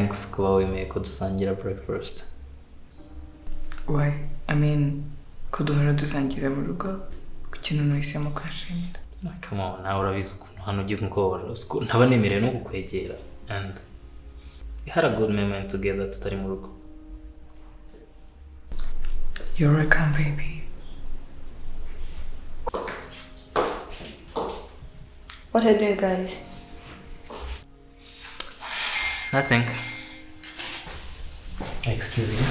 Thanks kuba wemeye ko dusangira breakfast. Why? I mean, ko duhora dusangira mu rugo, kuki none uhisemo kunshimira? Come on, nawe urabizi ukuntu hano ujya ungora, ntaba nemerewe no kukwegera. And we had a good moment together tutari mu rugo. You're welcome, baby. What are you doing, guys? Nothing. Excuse you.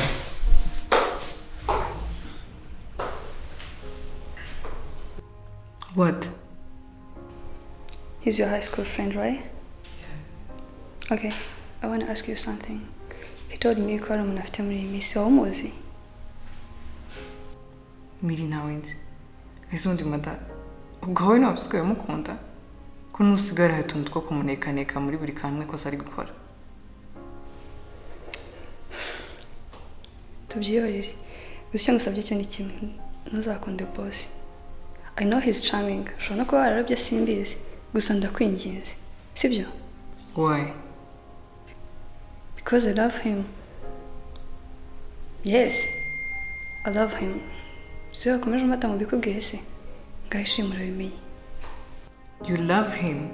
What? He's your high school friend, right? Yeah. Okay, I want to ask you something. He told me ko ari umuntu afite muri iyi minsi, wowe umuzi? Miri ntawe nzi. Ese undi mada, ubwo wowe ntabwo usigaye umukunda? Ko ntusigaye hari utuntu two kumunekaneka muri buri kamwe kose ari gukora. Tubyihorere. Gusa icyo ngusabye cyo ni kimwe, ntuzakunde boss. I know he's charming. Ushobora no kuba wararabye simbizi. Gusa ndakwinginze. Sibyo? Why? Because I love him. Yes, I love him. Si wakomeje umata ngo mbikubwire se? Ngaho ishimwe urabimenye. You love him?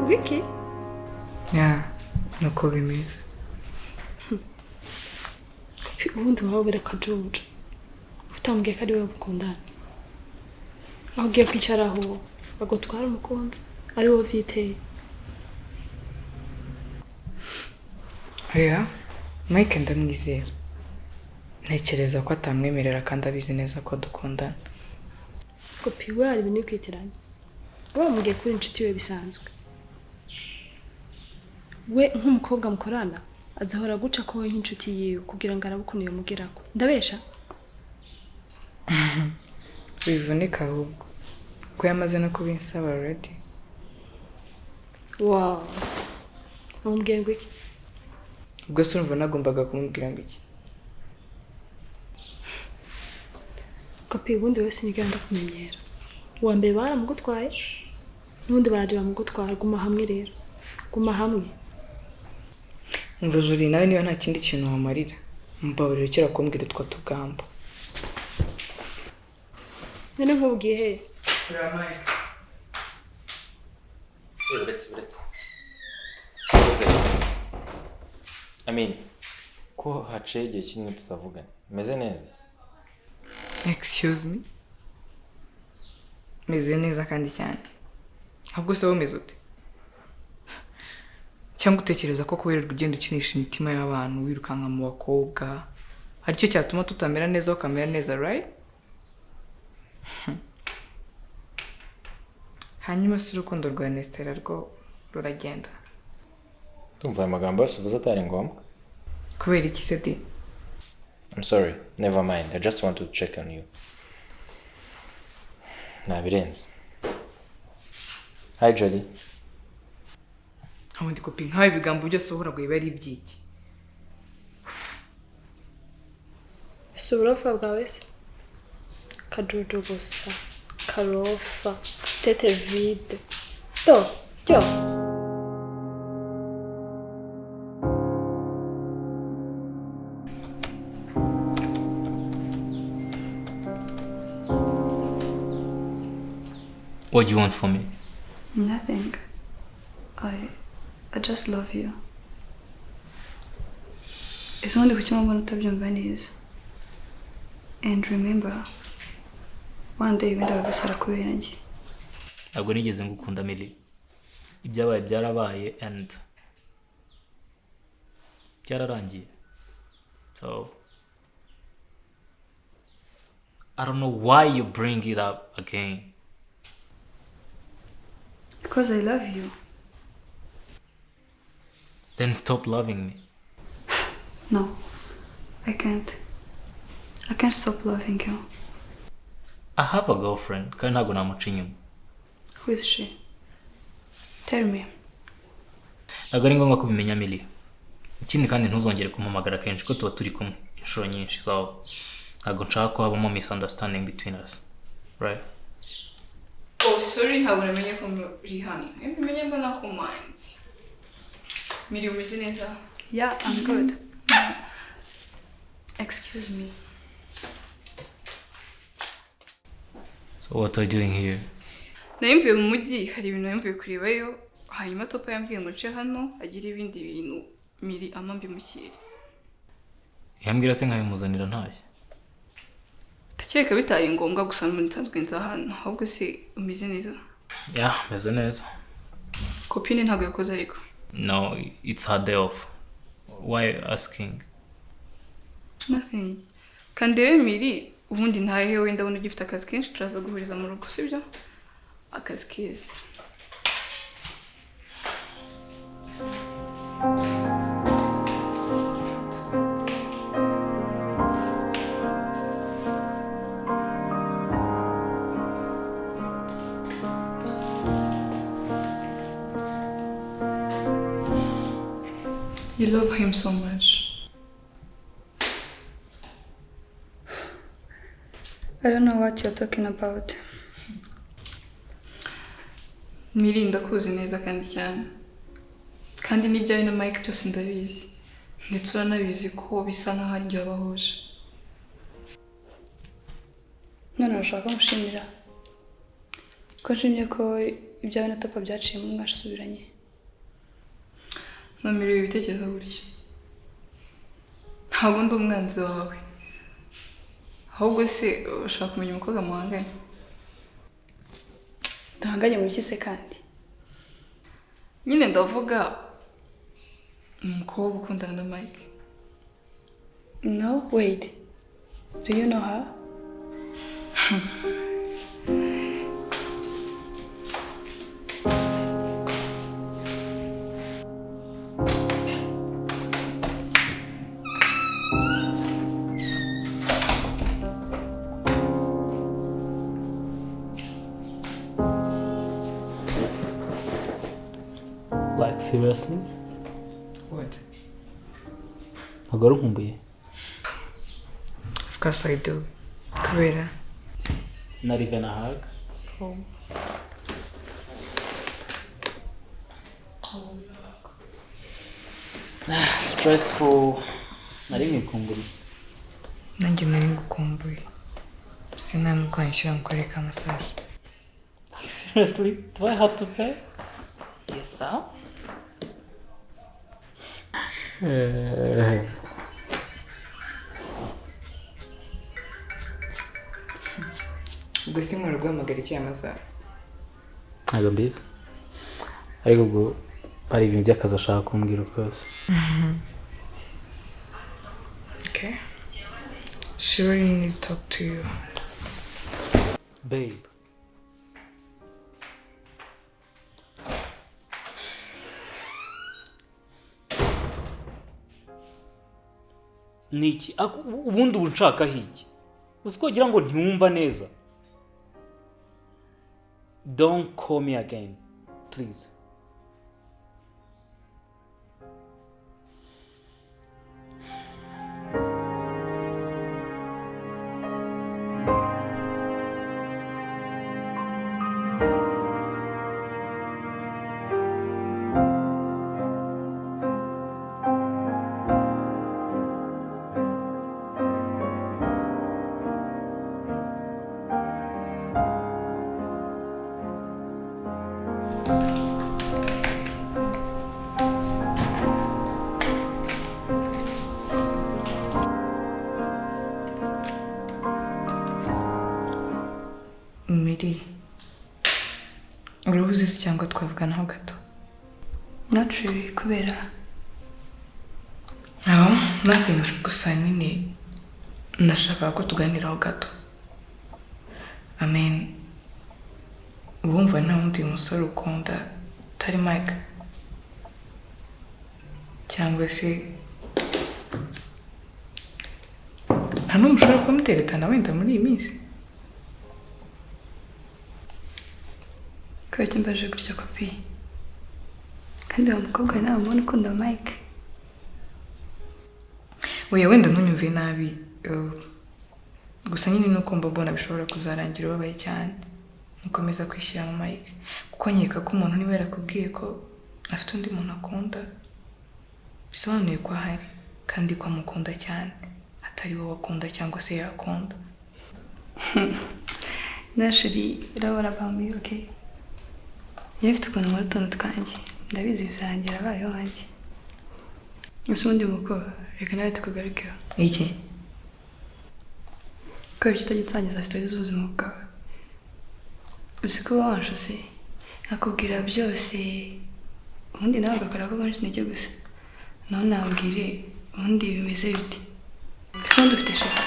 Wiki? Yeah, nuko bimeze. Ubundi waba akajuju utambwiye ko ari we mukundana, aho ugiye kwicara aho bagutwara umukunzi ari wowe ubyiteye. Oya, Mike ndamwizera, ntekereza ko atamwemerera kandi abizi neza ko dukundana. Kopi we hari ibintu bikwitiranye, wamubwiye ko uri inshuti we bisanzwe. We nk'umukobwa mukorana azahora guca ko we nk'inshuti yiwe kugira ngo arabe ukuntu yamugirako. Ndabesha? Bivunika ahubwo ko yamaze no kubinsaba already. Wow, amubwiye ngo iki? Ubwo se urumva nagombaga kumubwira ngo iki? Kopi ubundi wese nigera ndakumenyera. Uwa mbere baramugutwaye n'ubundi baraje bamugutwara. Guma hamwe rero, guma hamwe. Umva Jolie, nawe niba nta kindi kintu wamarira mbabarira ukira kumbwira utwo tugambo. None nkubwiye he? Uretse. I mean, ko haciye igihe kinini tutavugana. Meze neza. Excuse me? Meze neza kandi cyane. Ahubwo se wowe umeze ute? Cyangwa utekereza ko kubererwa ugenda ukinisha imitima y'abantu wirukanka mu bakobwa aricyo cyatuma tutamera neza ukamera neza, right? Hanyuma se urukundo rwa Nestera rwo ruragenda? Ndumva aya magambo yose uvuze atari ngombwa. Kubera iki se di? I'm sorry, never mind. I just want to check on you. Nabirenze. Hi Jolie. Ubundi kopi nkawe ibigambo byose uhora ngo bibe ari ibyiki. Si uburofa bwawe se? Kajuju gusa, karofa, tete vide. Do, ryo. What do you want from me? Nothing. I I just love you. Ese ubundi kuki mbona utabyumva neza? And remember, one day wenda bagusara kubera njye. Ntabwo nigeze ngukunda, Milly. Ibyabaye byarabaye and byararangiye. So I don't know why you bring it up again. Because I love you. Then stop loving me. No, I can't. I can't stop loving you. I have a girlfriend kandi ntabwo namuca inyuma. Who is she? Tell me. Ntabwo ari ngombwa kubimenya, Milly. Ikindi kandi, ntuzongere kumpamagara kenshi ko tuba turi kumwe inshuro nyinshi, so ntabwo nshaka ko habamo misunderstanding between us, right? Oh, sorry, ntabwo namenye ko muri hano. Iyo mbimenye mba nakomanze. Miri, umeze neza? Yeah, I'm good. Excuse me. So what are you doing here? Nari mvuye mu mujyi, hari ibintu nari mvuye kurebayo, hanyuma Topa yambwiye ngo nce hano agire ibindi bintu Miri ama mbimushyire. Yambwira se nkabimuzanira ntashye? Ndakeka bitari ngombwa, gusa n'ubundi nsanzwe nza hano. Ahubwo se umeze neza? Yeah, meze neza. Copine ntabwo yakoze ariko? No, it's her day off. Why are you asking? Nothing. Kandebe Miri, ubundi ntahe, wenda ndabona ugifite akazi kenshi, turaza guhuriza mu rugo, sibyo? Akazi keza. You love him so much. I don't know what you're talking about. Miri, ndakuzi neza kandi cyane. Kandi n'ibyawe na Mike byose ndabizi. Ndetse uranabizi ko bisa nkaho ari njye wabahuje. None urashaka ko mushimira? Ko nshimye ko ibyawe na Topa byaciyemo mwasubiranye. No, Miri, ibitekerezo gutyo. Ntabwo ndi umwanzi wawe. Ahubwo se ushaka kumenya umukobwa muhanganye? Duhanganye mu ki se kandi? Nyine ndavuga umukobwa ukundana na Mike. No, wait. Do you know her? Like, seriously? What? Ntabwo wari unkumbuye? Of course I do. Kubera? Not even a hug? Oh. Stressful. Nari nikumburiye. Nanjye nari ngukumbuye. Sinanubwo nishyura ngo ukoreke massage. Like, seriously? Do I have to pay? Yes, sir. Ubwo si nkora guhamagara icyo masaha? Ntabwo mbizi, ariko ubwo hari ibintu by'akazi ashaka kumbwira rwose. Okay. She really need to talk to you. Babe. Ni iki? Ubundi ubu nshakaho iki? Uzi ko wagira ngo ntiwumva neza. Don't call me again, please. Urahuze se cyangwa twavuganaho gato? Not really, kubera No, nothing. Gusa nyine nashakaga ko tuganiraho gato. I mean, wumva nta wundi musore ukunda utari Mike? Cyangwa se nta n'umwe ushobora kumuteretana wenda muri iyi minsi? Kubera icyo mbaje gutya kopi. Kandi wa mukobwa we nawe mubona ukunda Mike. Oya, wenda ntunyumve nabi, gusa nyine nuko mba mbona bishobora kuzarangira ubabaye cyane mukomeza kwishyira mu Mike, kuko nkeka ko umuntu niba yarakubwiye ko afite undi muntu akunda, bisobanuye ko ahari kandi ko amukunda cyane, atari wowe akunda cyangwa se yakunda. Nashiri, urabona bambi, okay? Niba mfite ukuntu nkora utuntu twanjye, ndabizi bizarangira abaye iwanjye. Ese ubundi mukobwa, reka nawe tukugarukeho. Iki? Kubera icyo utajya unsangiza sitori z'ubuzima bwawe. Uzi ko uba wanshutse, nkakubwira byose, ubundi nawe ugakora ko benshi intege gusa. Naho nabwire ubundi bimeze bite? Ese ubundi ufite shaka?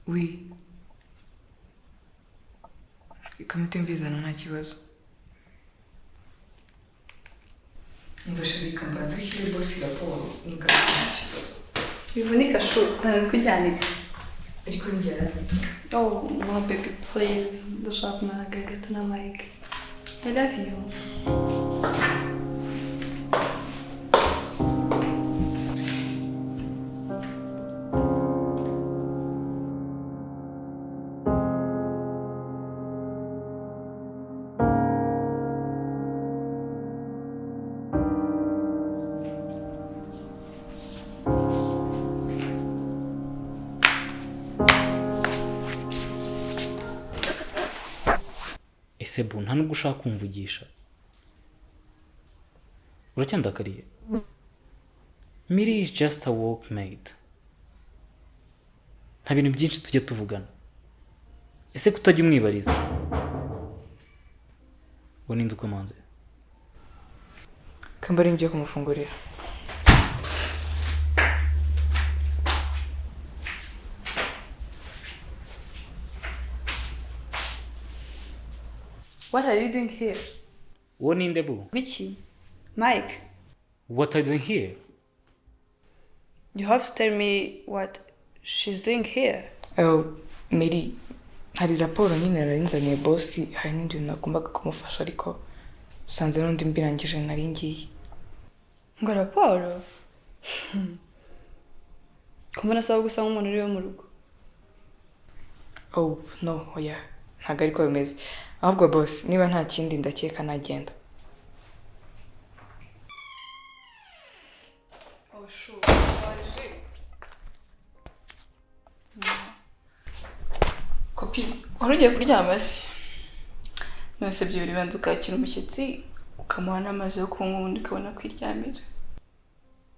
Oui. Kamite mbizana nta kibazo. Umva sheri, mbanze nshyire bosi raporo n'ingaruka nta kibazo. Bivunika shu, zana zikujyanire. Ariko njye arazitura. Oh, no baby, please. Ndashaka kumara agahe gato na Mike. I love you. Ese bu nta nubwo ushaka kumvugisha? Uracyandakariye? Miri is just a workmate. Nta bintu byinshi tujya tuvugana. Ese kutajya umwibariza? Ngo ninde ukomanze? Kambari ngiye kumufungurira. What are you doing here? Uwo ninde bu? Biki? Mike. What are you doing here? You have to tell me what she's doing here. Oh, Mary, hari raporo nyine nari nzaniye bosi, hari n'indi bintu nagombaga kumufasha ariko usanze n'undi mbirangije nari ngiye. Ngo raporo? Kumbona asaba gusa nk'umuntu uri mu rugo. Oh, no, oya. Ntabwo ariko bimeze. Ahubwo boss, niba nta kindi ndakeka nagenda. Oh, sure. Waje. Kopi, wari ugiye kuryama se? None ibyo biri ukakira umushyitsi ukamuha n'amazi yo kunywa ubundi ukabona kwiryamira.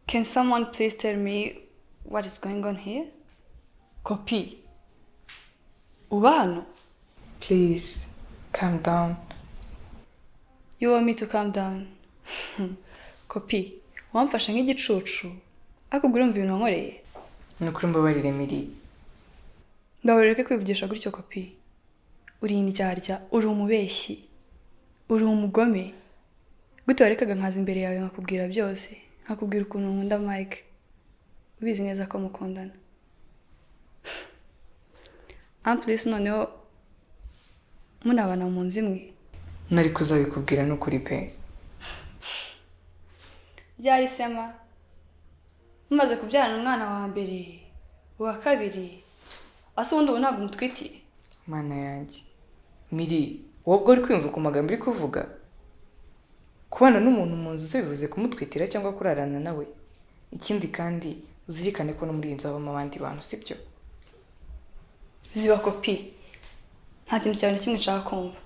Can someone please tell me what is going on here? Kopi, uba hano? Please, calm down. You want me to calm down? Kopi, wamfashe nk'igicucu, ariko ubwo urumva ibintu wankoreye? Ni ukuri mbabarire Miri. Mbabarire kwivugisha gutyo Kopi. Uri indyarya, uri umubeshyi, uri umugome. Gute warekaga nkaza imbere yawe nkakubwira byose, nkakubwira ukuntu nkunda Mike. Ubizi neza ko mukundana. En plus noneho munabana mu nzu imwe. Nari kuzabikubwira n'ukuri pe. Ryari sema mumaze kubyarana umwana wa mbere, uwa kabiri, ase ubundi ubu ntabwo umutwitiye. Mana yanjye. Miri, wowe ubwo uri kwiyumva ku magambo uri kuvuga? Kubana n'umuntu mu nzu se bivuze kumutwitira cyangwa kurarana nawe? Ikindi kandi uzirikane ko no muri iyi nzu habamo abandi bantu, sibyo? Ziba Kopi. Nta kintu cyawe na kimwe nshaka kumva.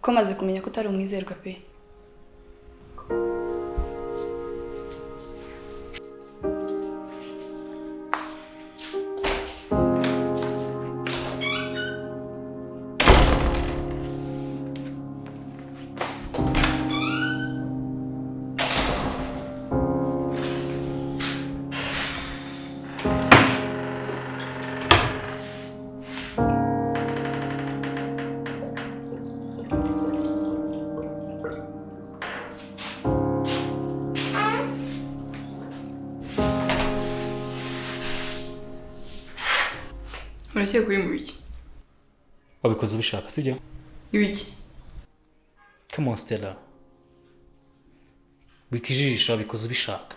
Ko maze kumenya ko utari umwizerwa pe. Murakeka uri mu biki? Wabikoze ubishaka, sibyo? Ibiki? Come on Stella, wikijijisha, wabikoze ubishaka.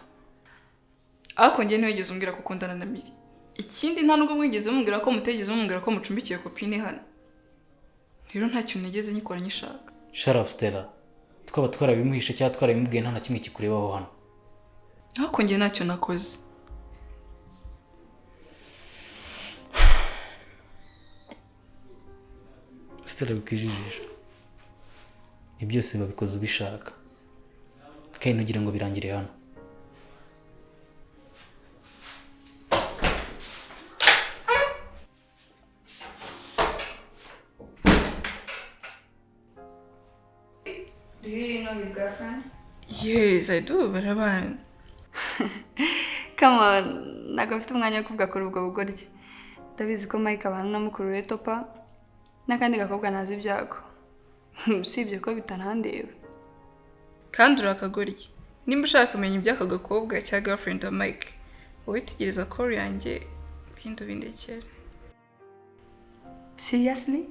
Ariko njye ntiwigeze umbwira ko ukundana na Miri. Ikindi nta nubwo mwigeze mumbwira ko mutigeze mumbwira ko mucumbikiye copine hano. Rero nta kintu nigeze nyikora nyishaka. Shut up Stella, twaba twarabimuhishe cyangwa twarabimubwiye nta na kimwe kikurebaho hano. Ariko njye ntacyo nakoze. Stella, wikijijisha, ibi byose wabikoze ubishaka kandi ntugire ngo birangire hano. Do you really know his girlfriend? Yes, I do, barabana. Come on, ntabwo mfite umwanya wo kuvuga kuri ubwo bugoryi. Ndabizi ko Mike abana na mukuru we Topa n'akandi gakobwa ntazi ibyako. Usibye ko bitanandeba. Kandi uri akagoryi. Nimba ushaka kumenya iby'aka gakobwa cya girlfriend wa Mike, wowe tegereza call yanjye ibindi ubindekere. Seriously?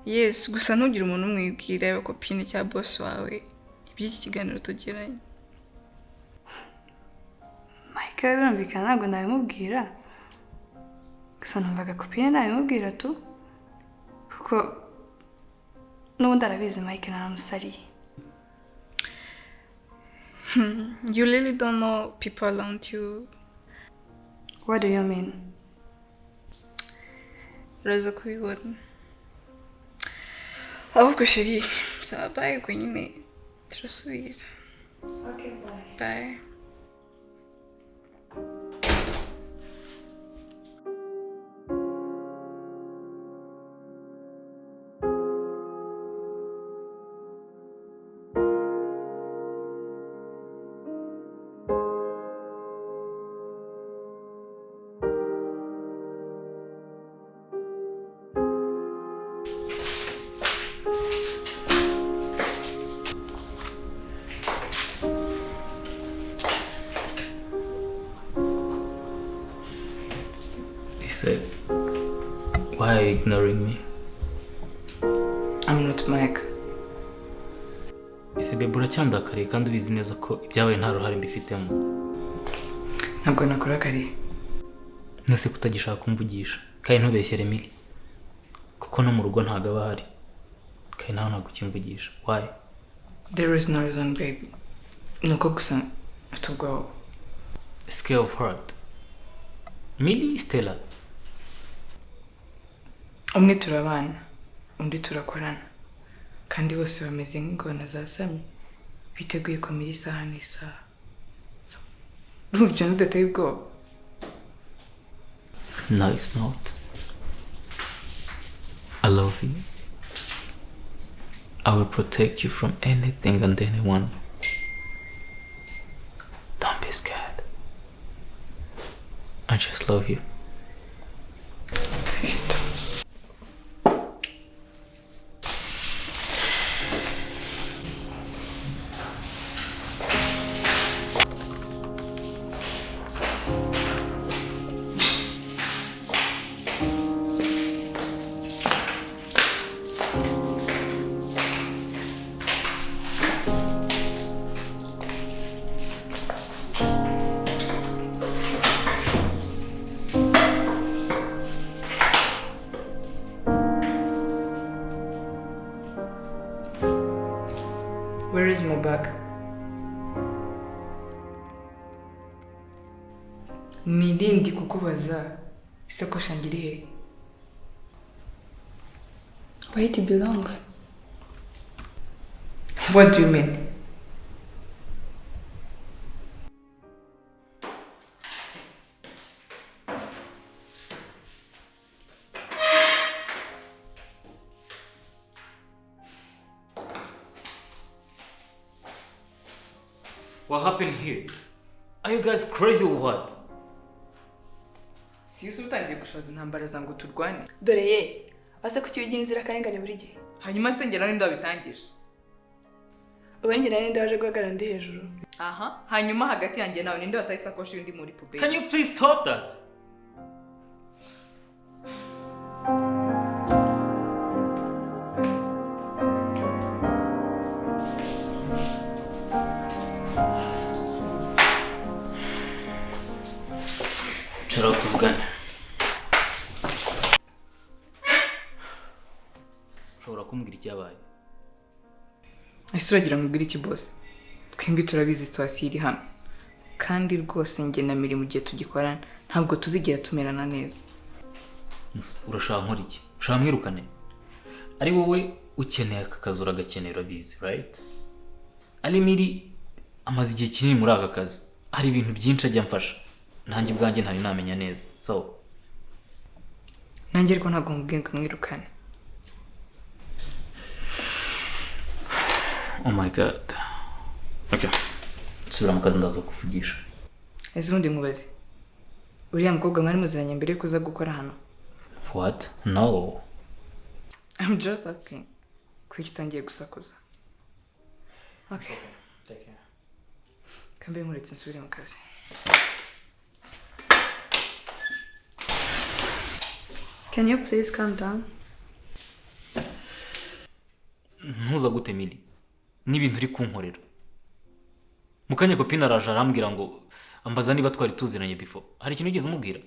Yes, gusa ntugire umuntu umwibwira, yaba copine cya boss wawe, iby'iki kiganiro tugiranye. Mike we birumvikana ntabwo nabimubwira. Gusa numvaga copine nabimubwira tu. Kuko n'ubundi arabizi Mike naramusariye. You really don't know people around you. What do you mean? Uraza kubibona. Ahubwo chérie, saba bye ubwo nyine turasubira. Okay, bye. Bye. He said, why are you ignoring me? I'm not Mike. Ese babe uracyandakariye kandi ubizi neza ko ibyabaye nta ruhare mbifitemo. Ntabwo nakurakariye. Nuse kutagishaka kumvugisha kandi ntubeshyere Emily, kuko no mu rugo ntabwo aba ahari kandi nawe ntabwo ukimvugisha. Why? There is no reason baby. Nuko gusa mfite ubwoba. Scale of heart. Millie, Stella. Umwe turabana, undi turakorana, kandi bose bameze nk'ingona zasamye, biteguye kumira isaha n'isaha. So, urumva ibyo ntibidateye ubwoba? No, it's not. I love you. I will protect you from anything and anyone. Don't be scared. I just love you. Where is my bag? Mirindi kukubaza isakoshi yanjye iri he? Where it belongs. What do you mean? What happened here? Are you guys crazy or what? Si utangiye gushoza intambara za ngo turwane. Dore ye, ase kuki wigira inzirakarengane buri gihe? Hanyuma se njye nawe ninde wabitangije? Ubu njye nawe ninde waje guhagarara ndi hejuru? Aha, hanyuma hagati yanjye nawe ninde wataye isakoshi y'undi muri puberi? Can you please stop that? Icara tuvugane. Ushobora kumbwira icyabaye? Ese uragira ngo ubwire iki boss? Twembi turabizi situation iri hano. Kandi rwose njye na Miri mu gihe tugikorana ntabwo tuzigera tumerana neza. Urashaka nkora iki? Ushaka mwirukane? Ari wowe ukeneye aka kazi uragakenera urabizi, right? Ari Miri amaze igihe kinini muri aka kazi. Hari ibintu byinshi ajya amfasha. Nanjye ubwanjye ntari namenya neza. So, Nanjye ariko ntabwo mubwiye ngo mwirukane. Oh my god. Okay. Subira mu kazi ndaza kuvugisha. Ese ubundi nkubaze. Uriya mukobwa mwari muziranye mbere yo kuza gukora hano? What? No. I'm just asking. Kuki utangiye gusakuza? Okay. Take care. Kambe nkuretse nsubire mu kazi. Can you please calm down? Ntuza gute Miri. N'ibintu uri kunkorera. Mukanya copine araje arambwira ngo ambaza niba twari tuziranye before. Hari ikintu ugeze umubwira?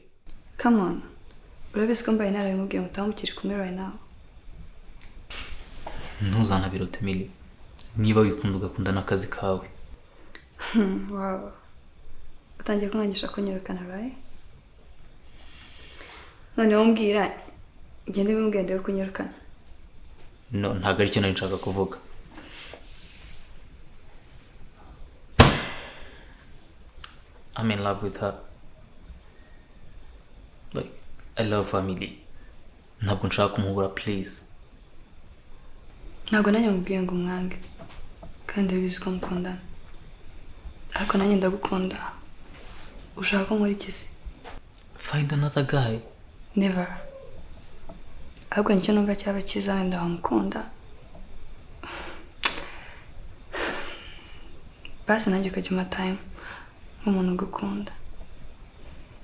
Come on. Urabizi ko mbaye narabimubwiye mutaba mukiri kumwe right now. Ntuzanabirote Miri. Niba wikunda ugakunda n'akazi kawe. Wow. Utangiye kumwangisha kunyirukana, right? Noneho mbwira ngende bimubwira ndebe kunyirukana. No, ntabwo ari cyo nari nshaka kuvuga. I'm in love with her. Like, I love family. Ntabwo nshaka kumubura, please. Ntabwo nanjye mubwiye ngo umwange. Kandi urabizi ko mukundana. Ariko nanjye ndagukunda. Ushaka ko nkora iki se? Find another guy. Never. Ahubwo nicyo numva cyaba cyiza wenda wamukunda. Basi nanjye ukajya umpa time nk'umuntu ugukunda.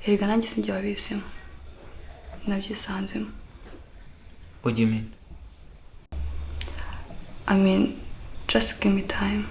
Erega nanjye sinjye wabihisemo. Nabyisanzemo. What do you mean? I mean, just give me time.